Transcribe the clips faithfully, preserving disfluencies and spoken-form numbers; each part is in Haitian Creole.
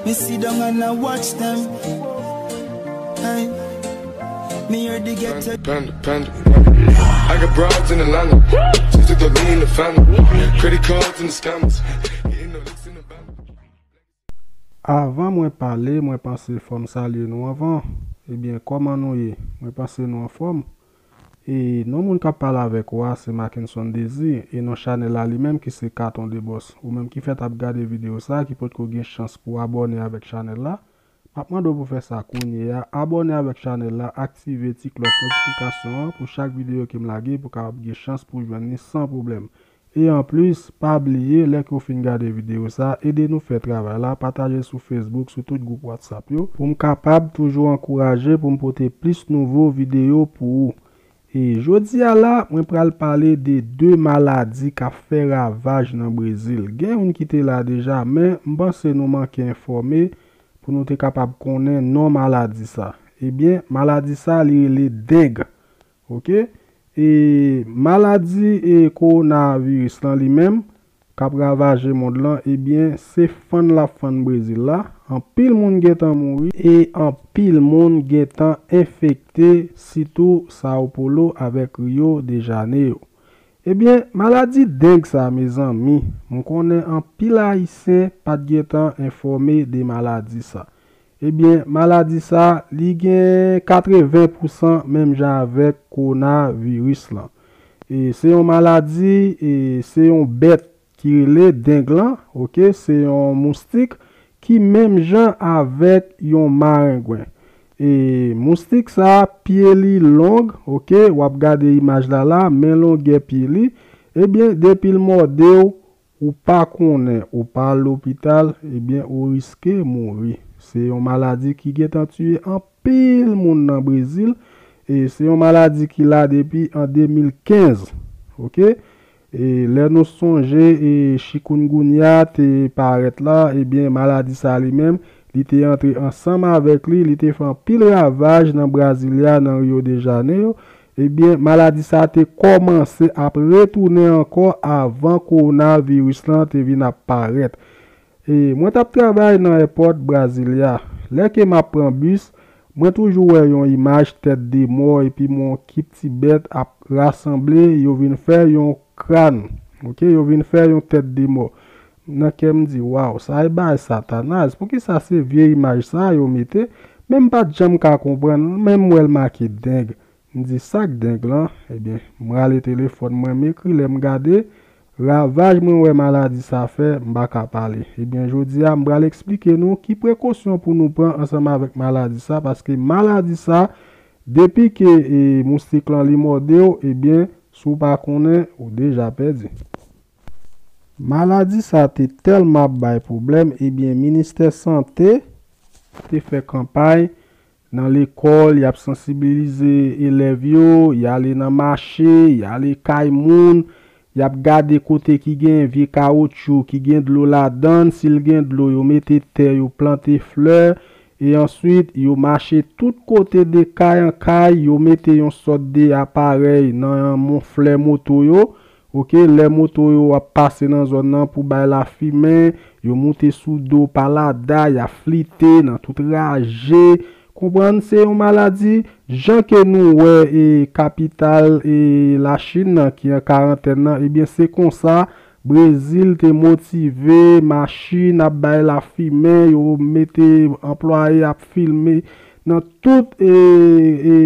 Me sit down and I watch them. Hey, me hear the ghetto. Panda, panda. I got broads in Atlanta. Just took the lean in the family. Credit cards and the scammers. Getting no licks in the van. Avan mwen pale, mwen panse fò m salye nou anvan. Ebyen, kòman nou ye? Mwen panse nou anfòm. E non moun k ap pale avèk ou a, se Mackenson Désir, e non chanèl la li menm ki se Katon de Bòs. Ou menm ki fèt ap gade videyo sa, ki potko gen chans pou abòne avèk chanèl la, m ap mande w pou fè sa kounye a. Abòne avèk chanèl la, aktive ti klòch notifikasyon an pou chak videyo ke m lage pou w kapab gen chans pou w jwenn li san pwoblèm. E anplis, pa bliye, lè ke w fin gade videyo sa, ede nou fè travay la, pataje sou Facebook, sou tout gwoup WhatsApp yo, pou m kapab toujou ankouraje pou m pote plis nouvo videyo pou ou. E jodi a la, mwen pral pale de de maladi k ap fè ravaj nan Brezil. Gen youn ki te la deja, men m panse nou manke enfòme pou nou te kapab konnen non maladi sa. Ebyen, maladi sa, li rele deng. Oke? E maladi e kowonaviris lan li menm, k ap ravaje mond lan, ebyen, se fann l ap fann Brezil la. Anpil moun gentan mouri e anpil moun gentan enfekte, sitou São Paulo avèk Rio de Janeiro. Ebyen, maladi deng sa, mezanmi, m konnen anpil Ayisyen pa t gentan enfòme de maladi sa. Ebyen, maladi sa, li gen katreven pousan menm jan avèk kowonaviris lan. E se yon maladi, e se yon bèt ki rele deng lan, oke, se yon moustik ki menm jan avèk yon marengwen. E moustik sa, pye li long, oke, w ap gade imaj la la, men longè pye li, ebyen, depi l mòde w, ou pa konnen, ou pa al lopital, ebyen, ou riske mouri. Se yon maladi ki gentan tiye anpil moun nan Brezil, e se yon maladi ki la depi an de mil kenz, oke? E lè nou sonje, e chikungunya te parèt la, ebyen, maladi sa li menm, li te antre ansanm avèk li, li te fè anpil ravaj nan Brasilia, nan Rio de Janeiro. Ebyen, maladi sa te kòmanse ap retounen ankò avan kowonaviris lan te vin ap parèt. E mwen t ap travay nan èpòt Brasilia. Lè ke m ap pran bis, mwen toujou wè yon imaj tèt de mò epi yon kip ti bèt ap rasanble, yo vin fè yon kràn. Oke, yo vin fè yon tèt de mò. Nan kè m di, waw, sa e bagay satanaz. Poukisa se vye imaj sa yo mete? Men m pa t janm ka konprann, men m wè l make deng. M di, sa k deng lan? Ebyen, m rale telefòn mwen, m ekri, lè m gade, ravaj mwen wè maladi sa fè, m pa ka pale. Ebyen, jodi a, m pral eksplike nou ki prekosyon pou nou pran ansanm avèk maladi sa, paske maladi sa, depi ke, e, moustik lan li mòde w, ebyen, si w pa konnen, ou deja pèdi. Maladi sa te tèlman ap bay pwoblèm, ebyen, ministè sante te fè kanpay nan lekòl, y ap sansibilize elèv yo, y ale nan mache, y ale kay moun, y ap gade kote ki gen vye kawotchou, ki gen dlo ladan l, si l gen dlo, yo mete tè, yo plante flè, e answit, yo mache tout kote de kay an kay, yo mete yon sòt de aparèy nan flè moto yo, oke, lè moto yo ap pase nan zòn nan pou bay lafimen, yo moute sou do palada, y ap flite nan tout raje. Konprann, se yon maladi, jan ke nou wè, e, kapital, e, Lachin nan ki an karantèn nan, ebyen, se konsa Brezil te motive, machin ap bay lafimen, yo mete anplwaye ap filme nan tout, e, e,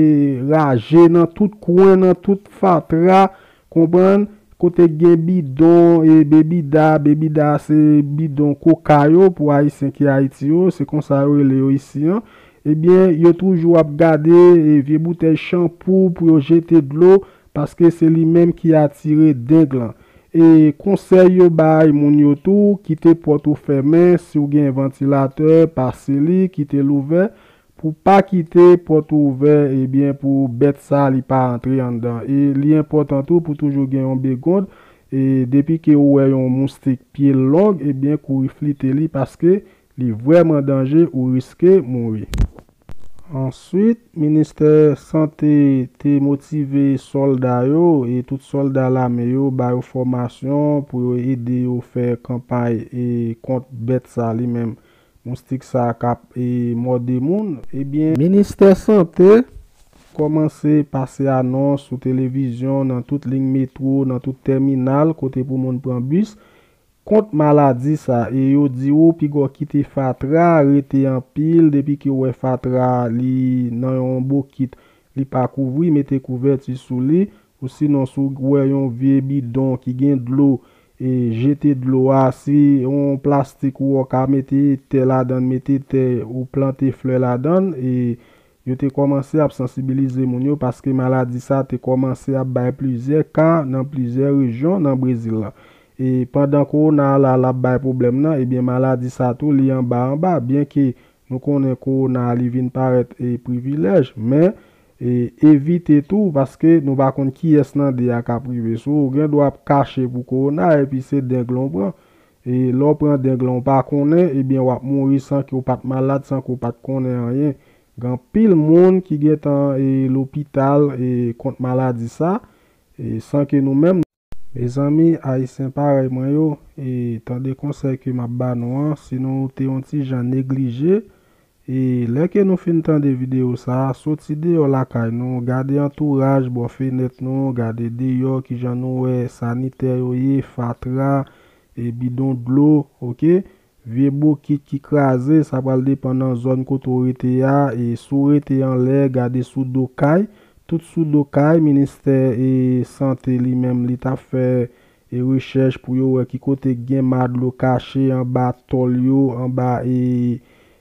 raje, nan tout kwen, nan tout fatra, konprann, kote gen bidon, e, bebida, bebida se bidon koka yo pou Ayisyen ki Ayiti yo, se konsa yo rele yo isi an. Ebyen, yo toujou ap gade, e, vye boutèy chanpou pou yo jete dlo, paske se li menm ki atire deng lan. E konsèy yo bay moun yo tou, kite pòt ou fèmen, si w gen vantilatè, pase li, kite l ouvè, pou pa kite pòt ou ouvè, ebyen, pou bèt sa li pa antre anndan. E li enpòtan tou pou toujou gen yon begonn, e depi ke ou wè yon moustik pye long, ebyen, kouri flite li, paske li vrèman danje, ou riske mouri. Answit, ministè sante te motive sòlda yo e tout sòlda lame yo, ba yo fòmasyon pou yo ede yo fè kanpay e kont bèt sa li menm. moustik sa k ap e, mòde moun, ebyen, Ministè Sante kòmanse pase anons sou televizyon, nan tout liy metwo, nan tout tèminal, kote pou moun pran bis, kont maladi sa. E yo di w, piga w kite fatra rete anpil, depi ke w wè fatra li nan yon bokit, li pa kouvri, mete kouvèti sou li, ou sinon si w wè yon vye bidon ki gen dlo, e jete dlo a, si yon plastik ou wè w ka mete tè ladan l, mete tè ou plante flè ladan l, e yo te kòmanse ap sansibilize moun yo paske maladi sa te kòmanse ap bay plizyè ka nan plizyè rejyon nan Brezil la. E pandan kowona la l ap bay pwoblèm nan, ebyen maladi sa tou li anba anba, byen ke nou konnen kowona li vin parèt e privilèj, men e evite tou paske nou pa konn kiyès nan de a k ap rive sou ou. Ou gen dwa ap kache pou kowona epi se deng lan w pran. E lè w pran deng lan w pa konnen, ebyen w ap mouri san ke w pa t malad, san ke w pa t konnen anyen. Gen anpil moun ki gentan e lopital e kont maladi sa, e san ke nou menm. Mezanmi, Ayisyen parèy mwen yo, e tande konsèy ke m ap ba nou an, si nou te yon ti jan neglije, e lè ke nou fin tande videyo sa a, soti deyò lakay nou, gade antouraj bò fenèt nou, gade deyò kijan nou wè sanitè yo ye, fatra, e bidon dlo, oke? Vye bokit ki kraze, sa pral depann nan zòn kote w rete a, e si w rete anlè, gade sou do kay, tout sou do kay, ministè e sante li menm li t ap fè e rechèch pou yo wè ki kote k gen ma dlo kache anba tòl yo, anba e,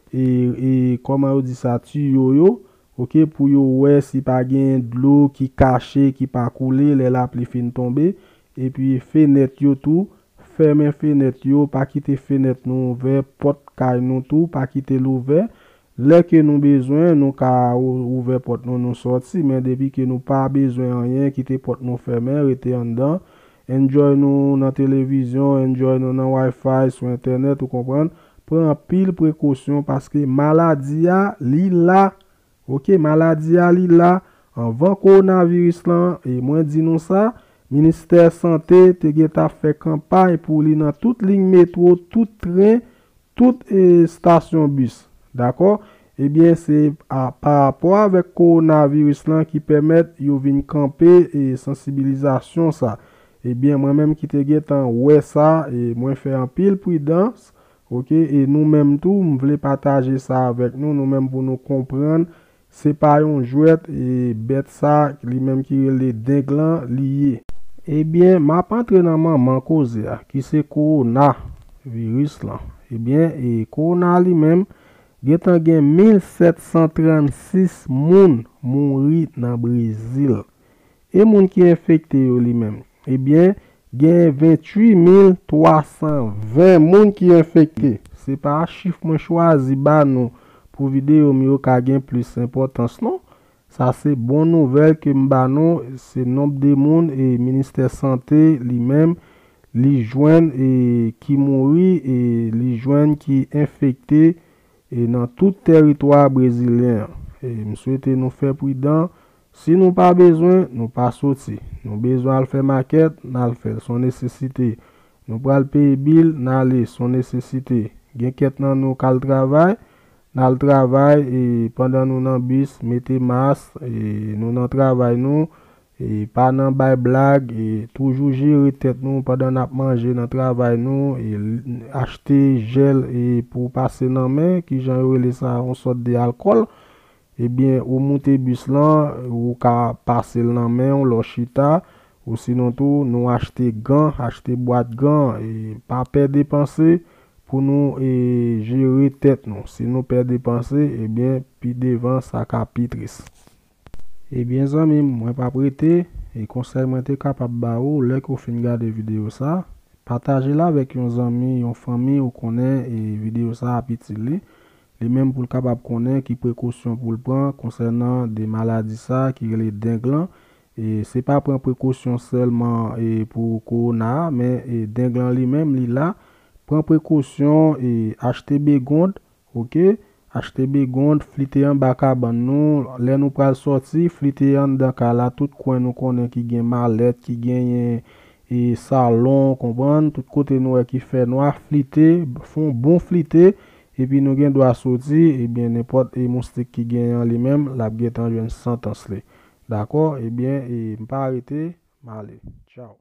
e, e kòman yo di sa, tiyo yo, oke, pou yo wè si pa gen dlo ki kache, ki pa koule lè lapli fin tonbe, epi fenèt yo tou, fèmen fenèt yo, pa kite fenèt nou ouvè, pòt kay nou tou, pa kite l ouvè. Lè ke nou bezwen, nou ka ou- ouvè pòt nou, nou sòti, men depi ke nou pa bezwen anyen, kite pòt nou fèmen, rete anndan. Enjoy nou nan televizyon, enjoy nou nan Wi-Fi, sou entènèt, ou konprann. Pran anpil prekosyon paske maladi a, li la. Oke, maladi a, li la. Anvan kowonaviris lan, e mwen di nou sa, Ministè Sante te gentan ap fè kanpay pou li nan tout liy metwo, tout tren, tout e, estasyon bis. Dakò? Ebyen, se a, pa rapò avèk kowonaviris lan ki pèmèt yo vin kanpe e, sansibilizasyon sa. Ebyen, mwen menm ki te gentan wè sa, e mwen fè anpil pridans, oke? E nou menm tou, m vle pataje sa avèk nou, nou menm pou nou konprann, se pa yon jwèt, e bèt sa, li menm ki rele deng lan, li ye. Ebyen, m ap antre nan manman koze a, ki se kowona viris lan. Ebyen, e kowona li menm, gentan gen mil sèt san trannsis moun mouri nan Brezil. E moun ki enfekte yo li menm? Ebyen, gen venntuit mil twa san ven moun ki enfekte. Se pa chif mwen chwazi ba nou pou videyo m yo ka gen plis enpòtans non. Sa se bon nouvèl ke m ba nou, se nonb de moun e Ministè Sante li menm, li jwenn e ki mouri e li jwenn ki enfekte e nan tout tèritwa brezilyen an. E m swete nou fè pridan. Si nou pa bezwen, nou pa soti. Nou bezwen al fè makèt, n al fè l, se yon nesesite. Nou pral peye bil, n ale, se yon nesesite. Gen kèk nan nou k al travay, n al travay, e pandan nou nan bis, mete mas, e nou nan travay nou, e pa nan bay blag, e toujou jere tèt nou pandan n ap manje nan travay nou, e l- achte jèl e pou pase nan men, kijan yo rele sa, yon sòt de alkòl. Ebyen, ou moute bis lan, ou ka pase l nan men w, lè w chita, ou sinon tou, nou achte gan, achte bwat gan, e pa pè depanse pou nou e jere tèt nou. Si nou pè depanse, ebyen, pi devan, sa ka pi tris. Ebyen, zanmi m, mwen p ap rete, e konsèy mwen te kapab ba ou, lè ke w fin gade videyo sa, pataje l avèk yon zanmi, yon fanmi ou konnen e videyo sa ap itil li. Li menm pou l kapab konnen ki prekosyon pou l pran konsènan de maladi sa ki rele deng lan. E se pa pran prekosyon sèlman e pou kowona a, men e deng lan li menm li la. Pran prekosyon e achte begond, oke? Achte begond, flite anba kabann nou. Lè nou pral sòti, flite anndan kay la, tout kwen nou konnen ki gen malèt, ki genyen e salon, konprann? Tout kote nou wè ki fè nwa, flite, fè yon bon flite, epi nou gen dwa soti, ebyen, nenpòt e moustik ki genyen an li menm, l ap gentan jwenn santans li. Dakò? Ebyen, e m pa rete, m ale. Tchaw.